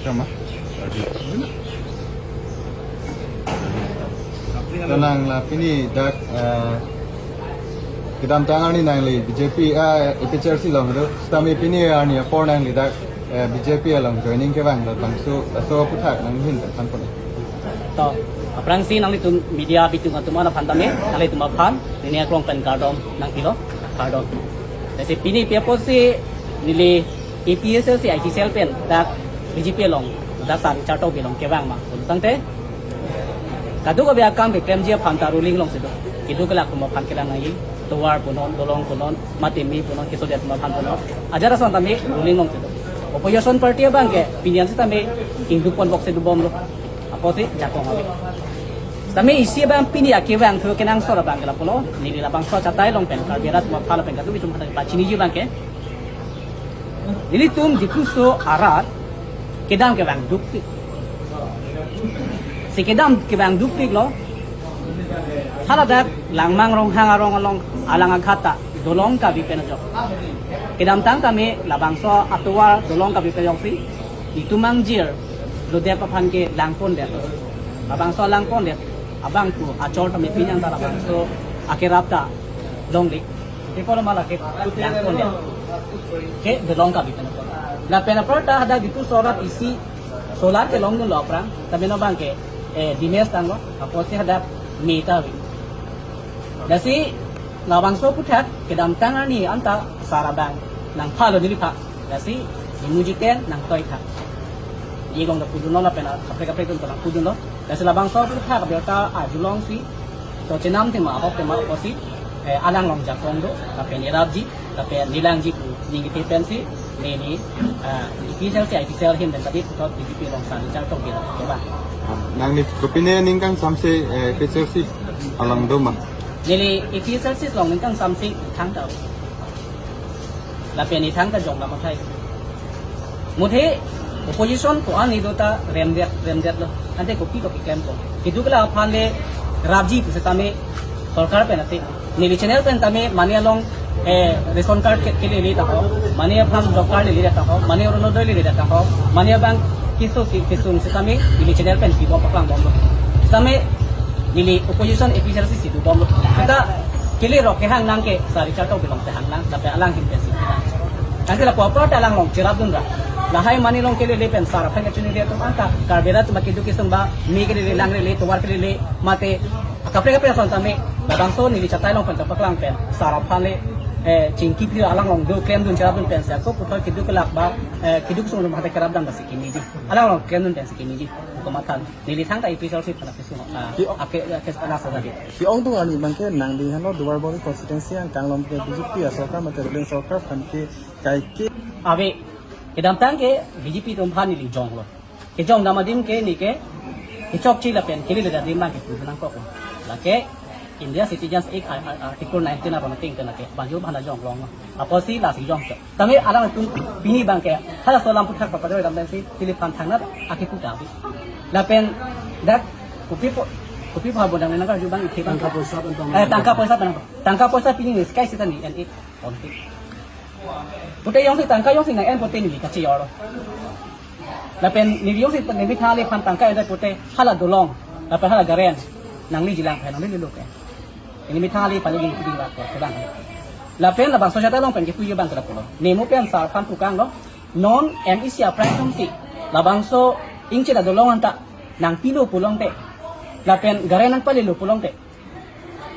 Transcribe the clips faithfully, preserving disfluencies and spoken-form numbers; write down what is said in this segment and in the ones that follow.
Sama. Tenang la pini dak eh, kedamtang arni nangli B J P ah A P H L C along do. Sitame pini arni apor nangli dak eh, B J P along joining kevang labangso laso aputhak nanghin than pon. To, aphrangsi nanglitum media bitung atum aphan tame, nanglitum aphan, neli aklong pen kardom nangpilo, kardom. Lasi pini pi apotsi neli A P H L C I T cell pen dak B J P along, dak Sir Richard Tokbi along kevang ma pulo tangte, kadokave akam keklemji aphan ta ruling alongsi do. Keduk kelak atum aphan kelang nangji, tovar punon, dolong punon, mate me punon, keso det atum aphan punon. Ajat ason tame ruling alongsi do. Opposition party abang ke pini an sitame ingduk ponbok si dobomlo. Apotsi jakong ave. Sitame isi abang pini akevang thu kenangsot abang ke lapulo, neli labangso achatai along pen, Karbi arat atum aphan pen, kadokave atum aphan pachiniji abang ke, nelitum Diphu aso arat kedam kevang dukpik. Si kedam kevang dukpiklo. Hala dak Langmang Ronghang arong along alang aghat ta dolong kabi pen ajok. Kedamtang tame labangso atovar dolong kabi pen ajoksi itum angjir lodep aphan kelang pondet. Labangso lang pondet abang pu achor tame pini an ta labangso akerap ta longle. Tipo lo mala kelang pondet. Ke dolong kabi pen ajok. Lapen apar ta hadak Diphu aso arat isi solar kelongdunlo aphrang, tame non abang ke eh, dimes tanglo, apotsi hadak me ta ave. Lasi labangso aputhak kedamtang arni anta Sir abang nangphalo neliphan. Lasi nimu jiten nangtoitha. Ye along ta pudunlo lapen kaprek kaprek atum ta nangpudunlo. Lasi labangso aputhak abirta ajulongsi, to chenam tema ahok tema apotsi eh, alang along jakong do, lapen erapji, lapen nelangji pu ning kethe pensi, neli ah, A P H L C I T cell ahin pen tadi puthot B J P along Sir Richard Tokbi along kevang. Nangli kopine ning kangsamse eh, A P H L C along do ma? Neli A P H L C along ning kangsamse thangta. Lapen ithang ta jong lama thai. Muthe opposition ko-an ido ta remdet, remdetlo. Ante kopi kopi klempo. Keduk kelak aphan le rapji pusitame sorkar pen ate. Neli channel pen tame mane along eh, ration card ke, kelele ta ho. Mane aphan job card lele ta ho. Mane Orunodoi lele ta ho. Mane abang keso ke, kesung sitame neli channel pen pibom paklangbomlo. Sitame neli opposition A P H L C si dobomlo. Sita kele rok kehang nang ke Sir Richard Tokbi alongsi hang nang, lapen alang ahin pensi. Tangte lapu apar ta alang along cherapdun ra. Lahai mane along kelele pen Sir aphan kachinine atum anta Karbi arat atum keduk kesung ba me kelele, lang lele, tovar kelele, mate kaprek kaprek ason tame labangso neli chatai along pen kapaklang pen Sir aphan le eh, chingki phli alang along do klemdun cherapdun pensi ako puthot keduk kelak ba eh, keduk kesung atum hadak kerapdam basi kemeji. Alang along klemdun pensi kemeji. Komathan. Neli thangta A P H L C aphan kesung. Ah, Ki- ake ake anak saja. Ki-ongdung arni abang ke nangli henlo Duarbagori constituency angkang along ke B J P asorkar mate ruling sorkar aphan ke kaike. Ave, kedamtang ke B J P atum aphan neli jonglo. Kejongdam adim ke neli ke kechokche lapen keledet adim abang ke pudun nangkoklo. Lake India Citizens Act ar- ar- Article nineteen aron ateng ke lake bangjo bhana jonglong. Apotsi lasi jongchok. Tame alanglitum pini abang ke halaso alam aputhak papadoi dam pensi neliphan thangnat akepu ta ave. Lapen dak kopi po, kopi pha bodang nang karju abang ke abang. Tangka poisa pen tang. Eh, tangka poisa pen. Tangka poisa pini neli sky sita neli en-e ponte. Pute jongsi tangka jongsi nang-en ponte neli kachejor. Lapen neli jongsi neli methang aliphan tangka en-e ponte hala dolong, lapen hala garen nangli jilang pen nangli leluk ke. Neli methang aliphan neli pidi bak ko, kedang. Lapen labangso achatai along pen kepuji abang ke lapulo. Nimu pen Sir aphan pukanglo. Non M A C aphrang atumsi labangso ingchit adolong anta nangpilo pulote, lapen garen nangpalelo pulote,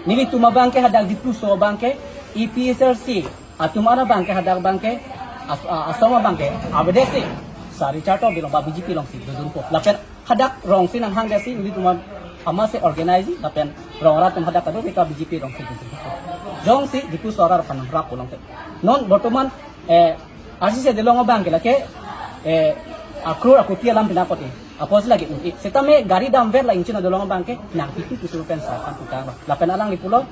nelitum abang ke hadak Diphu aso abang ke A P H L C atum ara abang ke hadak abang ke as- a- asom abang ke avedetsi Sir Richard Tokbi along ba B J P alongsi dodunpo. Lapen hadak rongsi nanghangdetsi nelitum amatsi organize lapen rong arat atum hadak kadokave B J P alongsi dodunpo. Jongsi Diphu aso arat aphan nangrap pulote. Non bortoman eh, R C C adolong abang ke lake eh, akror akoti alam pina kote. Apotsi lake un-e. Sitame gari damver la ingchit adolong abang ke nangpipi kusur pen Sir aphan pukanglo. Lapen alangli pulo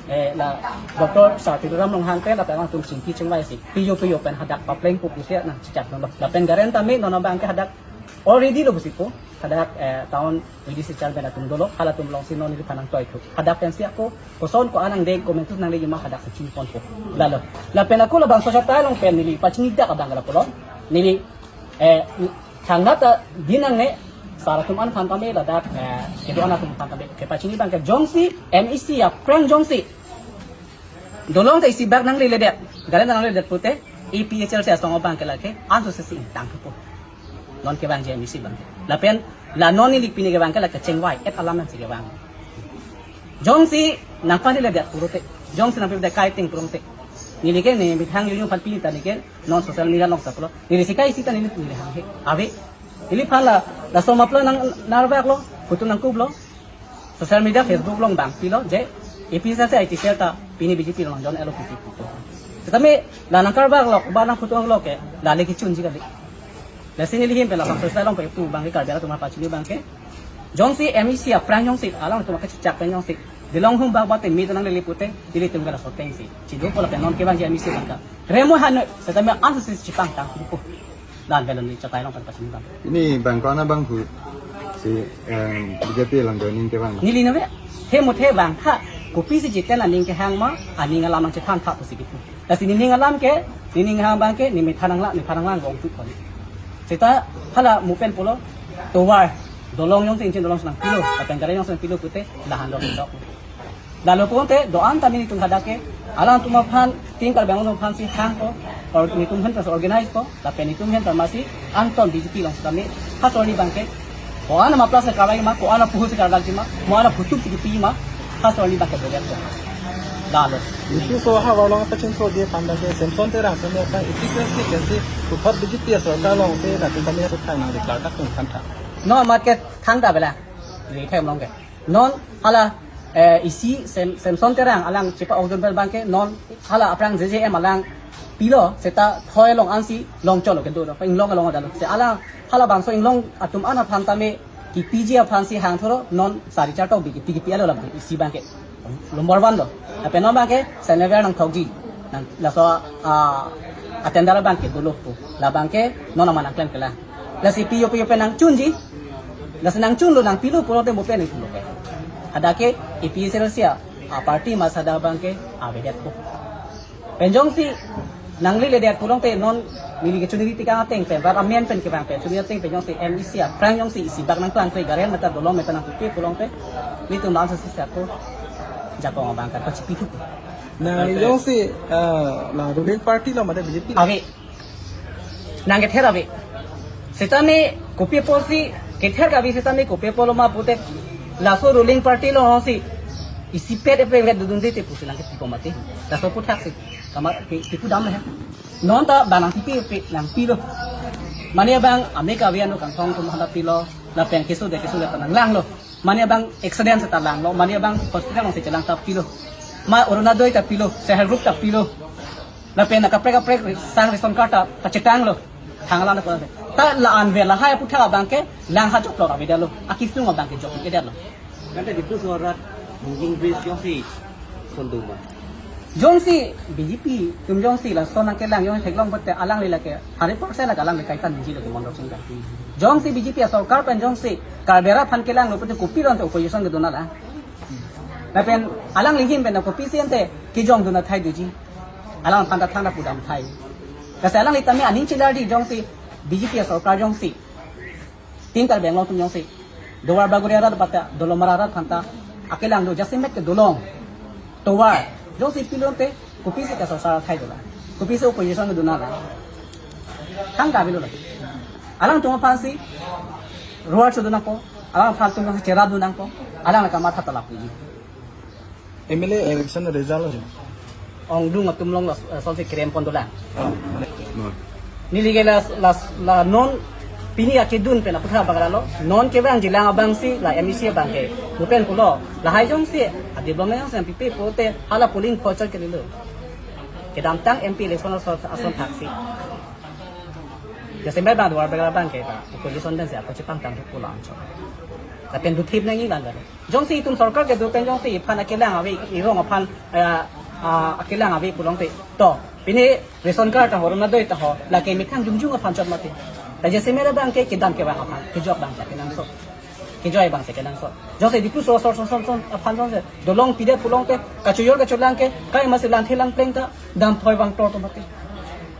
eh, la Doctor Sir Tuliram Ronghang pen lapen alangtum chingki chingvaisi. Piyo piyo pen hadak paplengpo pusi nangchechakdunlo. Lapen garen tame non abang ke hadak already lo pusi pu. Hadak eh, town V D C chairman atum dolo, halatum alongsi non neliphan nangtoithu. Hadak pensi ako koson ko-an nangdeng komentus nanglejima hadaksi chiniponpo. Lalo. Lapen ako labangso achatai along pen neli pachinidak abang lapulo. Neli eh, Thangnat ta din nangne, sar atum an aphan tame ladak, eh, kedo-an atum aphan tame kepachini abang ke jongsi M E C aphrang jongsi dolong ta isi bak nangleledet, gari nangleledet pute, A P H L C asong abang ke lake anso sesi ingtang thupo. Non kevangji M E C abang ke. Lapen la non neli pini kevang ke lake chengvai-et alam nangsi kevang. Jongsi nangpaledet pulote, jongsi nangpaledet kai ting pulote, neli ke ne methang yunyu aphan pini ta neli ke non social media along ta pulo. Neli si kai isi ta neli, neli hanghe. Ave. Neliphan la, laso maplo nang narveklo, photo nangkuplo. Social media, Facebook along bang pilo, je A P H L C I T cell ta pini B J P along join-etlo pusi pu. Setame la nangkarvaklo, ba nangphoto-lo ke, la le kechunji kali. Lasi neli ahin pen labangso asai along pu abang ke Karbi atum aphan pachini abang ke. Jongsi M E C aphrang jongsi alanglitum akechechak pen jongsi dolong hum bak bate mi ta nanglele pute, ilitum ke laso atengsi chidopo lapen non kevangji M E C abang ke remo han setame ansi chepangtang thupo. Dan belon ni chatai along pen pachini abang. Ini bang kona bang pu si, em, B J P along joining kevang. Neli nave, he muthe bang tha, kopisi jiten aning kehang ma, aning alam nangchethan tha pusi kipu. Lasi nening alam ke, nening hang abang ke, ne methan nanglang, methan nanglang vong tu kali. Seta hala mo pen pulo, tovar, dolong jongsi ingchin dolong si nangpilo, lapen gari jongsi nangpilo pute, lahan dok dok. Lalo pute, do-an ta nelitum hadak ke, alangtum aphan, Team Karbi Anglong aphan si hangpo, or netum ahin ta organize po, lapen netum ahin ta masi, angton B J P along si kami, ha arni abang ke, ko-an ama plus karlai ma, ko-an apuhu si karlai ma, ko-an aphutup si kipi ma, ha arni abang ke boyat ko. Lalo. Itu so ha walong apa chinthro dia panda ke Samson Terang sini apa itu sih kan si puthot B J P asor kalong si nanti kami asor thang nang declare tak pun kan thang. No market thang ta bela. Ri thai mlong ke. Non hala, eh, isi Sem-, Samson Terang alang chepa-okdun pen abang ke non hala aphrang J J M alang pilo seta thoi along ansi long cholo kedo do. Inglong along adalo. Se alang halabangso inglong atum an aphan tame kipiji aphan si hangthoro non sari char tok bi kipi kipi alo labang isi abang ke. Number one do. Lapen non abang ke senior nangthokji. Nang laso, ah, attender abang ke dolo pu. Labang ke non ama nangklem kelang. Lasi piyo piyo pen nangchunji. Lasi nangchunlo nangpilo pulote mo pen nangpilo ke. Hadak ke A P H L C a, a party masa hadak abang ke avedet po. Pen jongsi nangleledet pulote non neli ke chuniri tikang ateng pen, rat amen pen kevang pen, chuniri ateng pen jongsi M E C aphrang jongsi isi bak nangklangkle gari meta dolong meta nangpipe pulote, nelitum langsung si sako jakong abang ke pachipi thupo. Nang jongsi, eh, la ruling party lo mate B J P lo? Ave. Nang kether ave. Setame kopi apotsi kether kave setame kopi apotlo ma pute laso ruling party alongsi isipet epe vet dudun dete pusi nang ketipo mate. Laso aputhaksi. Kamar ke tipu dam he. Non ta bang nangpipe pe nangpilo. Mane abang ame kave ano kangthong atum hala pilo. Lapen keso de keso de ta nanglanglo. Mane abang accident seta langlo, mane abang hospital alongsi chelang ta pilo. Ma Orunodoi ta pilo, self help group ta pilo. Lapen kaprek kaprek sang ration card ta pachetanglo. Thang alam ta pilo. Ta la-an ver lahai aputhak abang ke lang ha jok lo avedet lo. Akisung abang ke jok avedet lo. Kan tadi tu suara mungkin bridge jongsi sonduma. Jongsi B J P atum jongsi lason nangkelang jongsi theklong pute alangli lake hundred percent lake alangli kaitan ningje lake Mondol Sing ta. Jongsi B J P asorkar pen jongsi Karbi arat aphan kelanglo pute kopi ronte opposition kedun ala. Lapen alangli ahin pen kopisi ante kejongdun athai doji. Alangphan ta thangta pudam athai. Lasi alangli tame aning chelarji jongsi B J P asorkar jongsi Team Karbi Anglong atum jongsi Duar Bagori arat bata Dolamara arat aphanta akelang do jasemet ke dolong tovar jongsi pilote kopisi ke sosar athai dolang, kopisi opposition kedun ala. Thangta avelo la. Alangtum aphansi ruar chodun nangpo, alangphan atum aphansi cherapdun nangpo, alang kamatha ta lapuji. M L A election result lo. Ongdung atum along la, eh, solsi kerem pon dolang. Oh. Neli ke la, la, la non pini akedun pen aputhak abang lalo. Non kevangjilang abangsi la M E C abang ke. Mo pen pulo. Lahai jongsi a development jongsi nangpipe pute hala polling pho chot ke lelo. Kedamtang M P election ason, ason thaksi. Jasemet abang Duar Bagori abang ke ta opposition pensi ako chepangtang pulo anchot. Lapen duthip nangji abang lalo. Jongsi itum sorkar kedo pen jongsi iphan akelang ave, irong aphan, eh, ah, akelang ave pulote. To, pini ration card ta ho, Orunodoi ta ho, lake methang jongjong aphan chot mati. Ta jasemet abang ke kedam kevang aphan, kejok abang si kenangsot. Kejoi abang si kenangsot. Jongsi Diphu so, so, so, so, so, aphan jongsi dolong pidet pulote, kachojor kacholang ke, kai masi langthe langpleng ta, dam thoi vang tor to mati.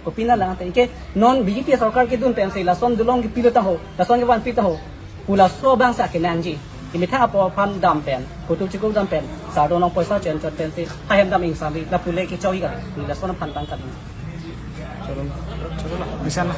Kopina lang te ke non B J P sorkar kedun pensi lason dulong kepilo ta ho, lason kevan pi ta ho. Pu laso abang si akenangji. Imethang apor aphan dam pen, kutuk chikuk dam pen, sardom along poisa chen chot pensi, hahem dam ingsam ri, lapu le kechohi kali, ni lason aphan abang kali. Bisa na.